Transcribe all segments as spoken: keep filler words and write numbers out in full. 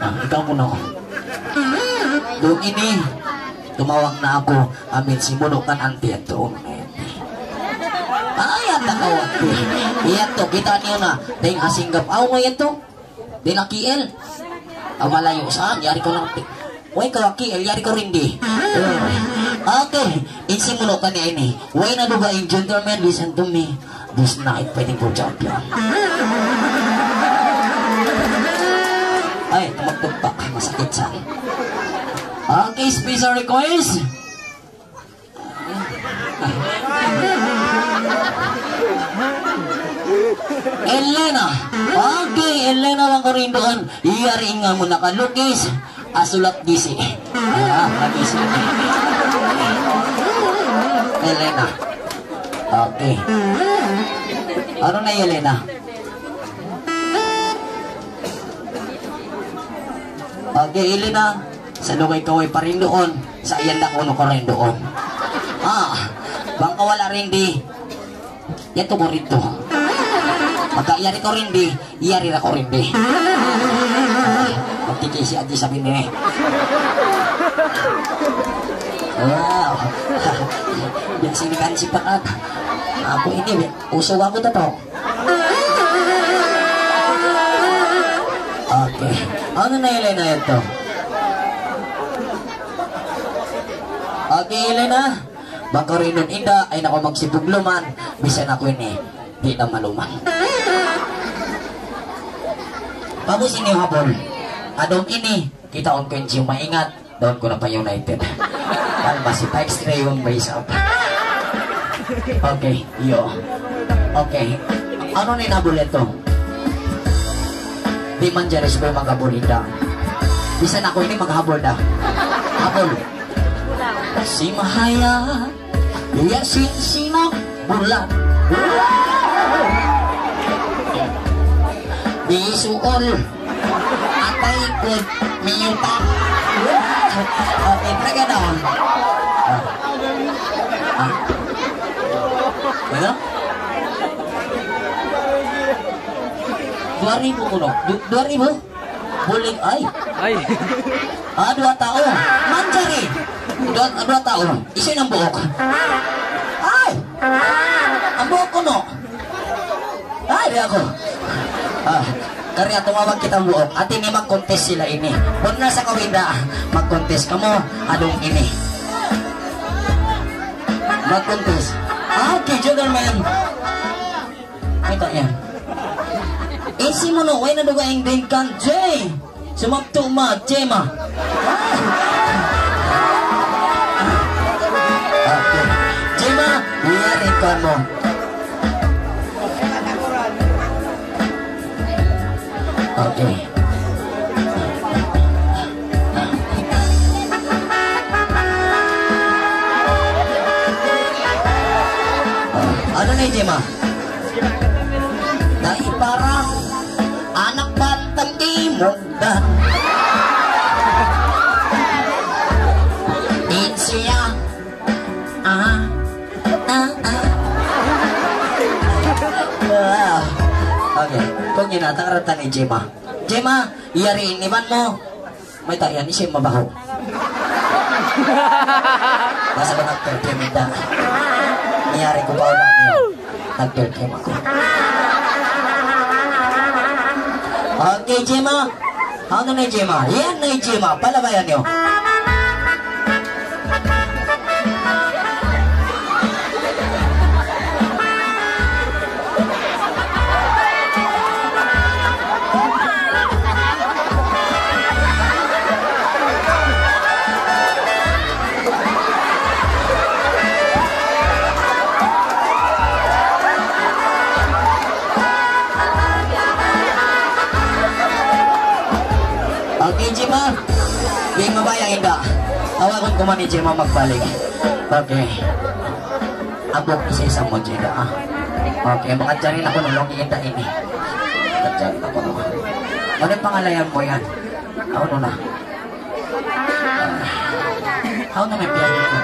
Ah, ikaw muna. Duun ini, tumawag na aku, amin simunu' kan auntie yadtu. Ay, anta kaw, auntie. Yadtu, kita' niyu na. Dayn ha Singapore, awn na yadtu. Dayn ha K L. Aw, malayu' sa, yari kaw lang. Way kaw ha K L, yari kaw Rindi. Okay, in simunu' kaniya ini. Way na dugaing, gentlemen, listen to me. This night, fighting for champion. Ay, tumagtugpak. Masakit sa. Okay, special request. Elena. Okay, Elena, bang kaw duun. Yari in ngan mu nakalukis. Asulat gisi. Ah, lagi sila. Elena. Okay. Unu na, Elena? Okay, Elena. Sa' lugay kaw way pa rin duun. Sa' yan da kunu' ka rin duun. Ah, bang kaw wala' rin di. Yadtu kaw didtu. Pagka yari kaw dindi, yari da kaw dindi. Magtiki si Adi sabi ini. Wow. Biya' sin kan sipakat. Aku ini, usug aku totoo. Okay. Unu na, Elena, yadtu? Okay, Elena. Bang kaw duun inda', ayaw na kaw magsipugluman, bisan aku ini, di' na maluman. Pag'ubus ini habul. Adlaw ini, kitaun ku in siyu maingat, duun ku na pa United. Kan masi pa extra yun, may isa pa. Okay, iyo. Okay. Unu in habul yadtu? Di' manjari subay maghabul inda'. Bisan aku ini maghabul da. Habul. Simahaya, iya sin sinang bulan. Di suol, atay kud miyuta. Okay, break it down. Ah. Ah. Ano? Duwa ribu kunu'. Du-, duwa ribu? Bulig, ay. Ay. Ah, duwa tau. Manjari. Duwa, duwa tau. Hisiyu in hambuuk? Ay. Hambuuk kunu'. Ay, di' aku. Ah, karna' tumawag kita hambuuk. Hati niya mag-contest sila ini. Bang na sa kawinda, mag-contest kamu, adlaw ini. Mag-contest. Ah, okay, gentlemen. Kita' yan. Hisiyu munu, way na dugaing dayng kan Jay. Sumabtu ma, Jema. Okay. Jema, yari kamu. Okay. Unu na, Jema? Dayng para anak bantang imugdan. In siya. Ah, ah, ah. Ah. Okay. Kung yun, atang rata ni Jema. Jema, yari in iban mu. Mayta' yan, hisiyu in mabahu'? Basa ba nag-perfume da? Niyari ku pa ulan niyu. Nag-perfume aku. Okay, Jema. Unu na, Jema? Yan na, Jema. Palabayan niyu. Okay, Jema. Di' mabaya' inda'. Tawagun ku man hi Jema magbalik. Okay. Abuk isa-isa mu, Jema, ah. Okay, makajari na kunu' laung inda' ini. Makajari na kunu'. Unu in pangalayan mu yan? Unu na? Unu na in piyagi mu?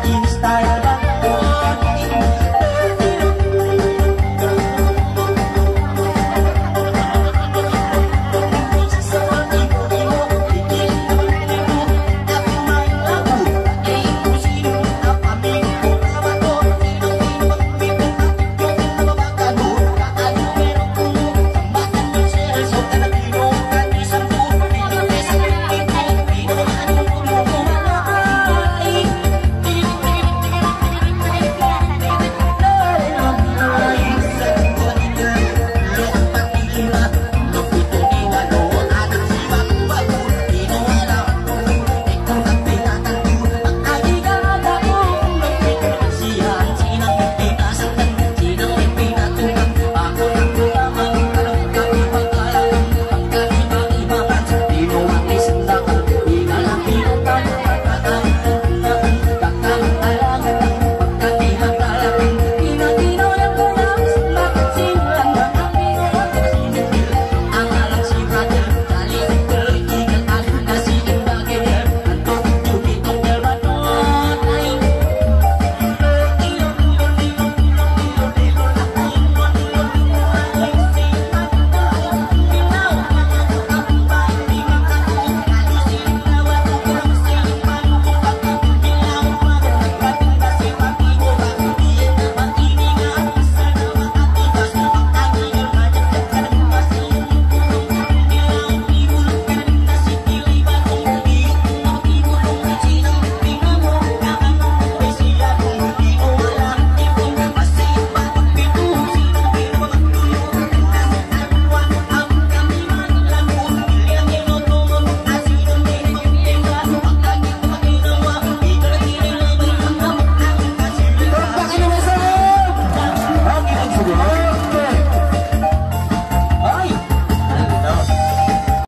Style.